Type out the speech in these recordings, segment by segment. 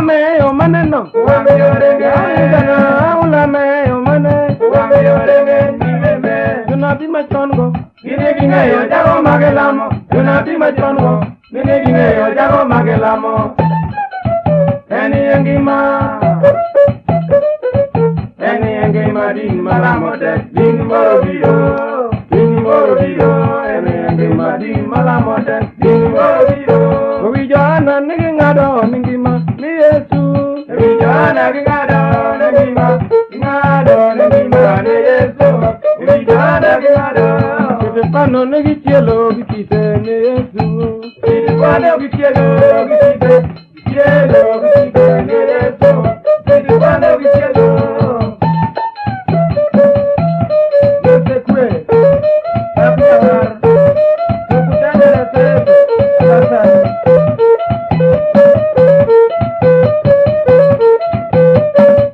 Ulameyo maneno. Gana ulameyo mane. Jonabi machon go. Gine ging'eyo jago mage lamo. Jonabi machon go. Gine ging'eyo jago mage lamo. En e ngima. En e ngima din malamo tek. Din moro biro. Din moro biro. En e ngima din malamo tek. Din moro biro. Wi Johana nigi ng'ado ni ngima ni Yesu. Wi Johana gi ng'ado ni ngima. Ng'ado ni ngima ni Yesu. Wi Johana gi ng'ado. Stefano nigi chielo gi kite ni Yesu. Stefano gi chielo gi kite. Chielo gi kite ni Yesu. Stefano gi chielo. Yesu kwe. Abiyawar. Tukutane na Yesu. Asante.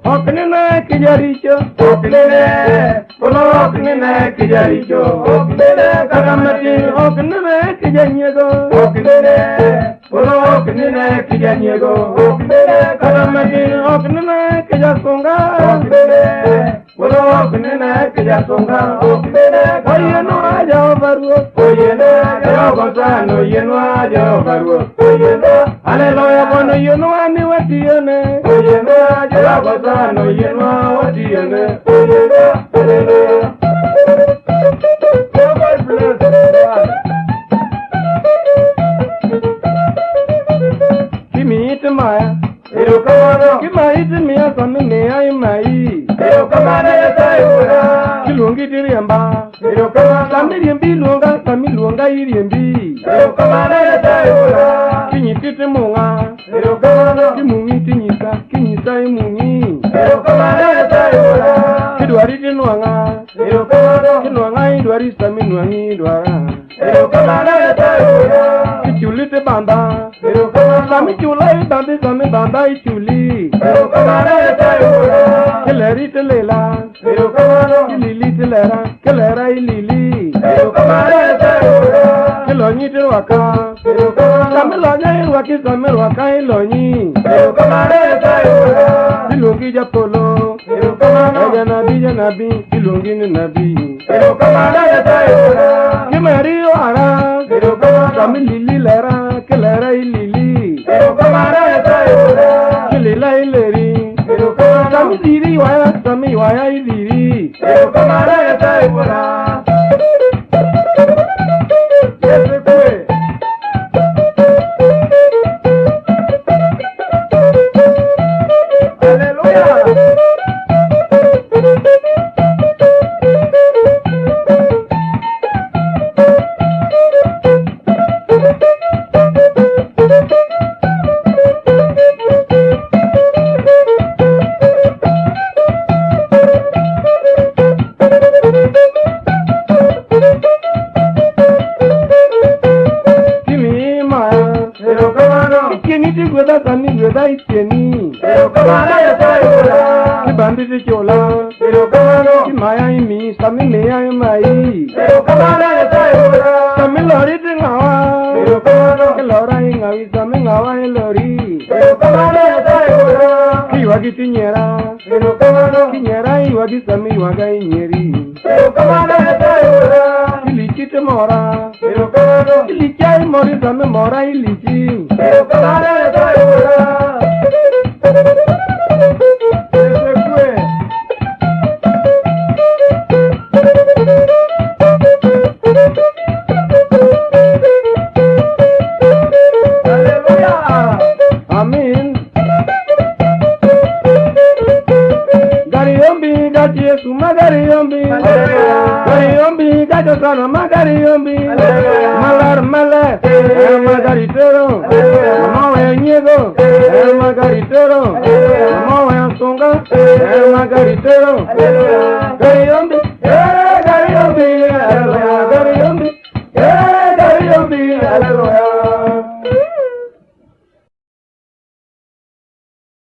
Ok nine kijaricho, ok nine, polo ok nine kijaricho, ok nine kata matin, ok nine kijanyiego, ok nine, polo ok nine kijanyiego, ok nine kata matin, ok nine kijasunga, ok nine, polo ok nine kijasunga, ok nine. Oyienwa Jehova Ruoth, oyienwa Jehova San, oyienwa Jehova Ruoth, oyienwa. Haleluya, Bwana oyienwa ni watiyone, oyienwa Jehova San, oyienwa watiyone, oyienwa. Haleluya. God bless you. Kimi itimaya, Erokamano. kima itimiya sami miya imayi. Erokamano Nyasaye wuora. Kiluongi tiriemba, Erokamano. sami riembi luonga, sami luonga iriembi. Erokamano Nyasaye wuora. Kinyisi timung'a, Erokamano. kimung'i tinyisa, kinyisa imung'i. Erokamano Nyasaye wuora. Kidwari tinwang'a, Erokamano. kinwang'a idwari sami nwang'i idwara. Erokamano Nyasaye wuora. Kichuli tibamba, Erokamano. sami chula ibambi, sami bamba ichuli. Erokamano Nyasaye wuora. Kileri tilela, Erokamano. kilili tilera, kilera ilili. Erokamano Nyasaye wuora. Kilonyi tirwaka, Erokamano. sami lonya irwaki, sami rwaka ilonyi. Erokamano Nyasaye wuora. Iluongi japolo, Erokamano. e janabi janabi, iluongi ni nabi. Erokamano Nyasaye wuora. Kimeri wara, Erokamano. sami lili lera, kilera ilili. Erokamano Nyasaye wuora. Kilila ileri, Erokamano. sami dhiri ywaya, sami ywaya idhiri. Erokamano Nyasaye wuora. Yesu kwe. Haleluya. Kimi maya, Erokamano. itieni tigwedha sami gwedha itieni. Erokamano Nyasaye wuora. Kibambi tichula, Erokamano. kimaya imi, sami miya imayi. Erokamano Nyasaye wuora. Sami lori ting'awa, Erokamano. kilora ing'awi, sami ng'awa ilori. Erokamano Nyasaye wuora. Kiywagi tinyiera, Erokamano. kinyiera iywagi sami ywaga inyieri. Erokamano Nyasaye wuora. Kilichi timora, Erokamano. kilicha imori sami mora ilichi. Erokamano Nyasaye wuora. Yesu kwe. Haleluya. Amin. Gari yombi gachi Yesu magari yombi. Haleluya. Gari yombi gacho sana magari yombi. Haleluya. Malar maler. Eh. Magari tero. Haleluya. Mama we nyiego. Eh. Magari tero. Haleluya. Mama we sunga. Eh. Magari tero. Haleluya. Gari yombi. Eh, gari yombi. Haleluya. Gari yombi. Eh, gari yombi. Haleluya.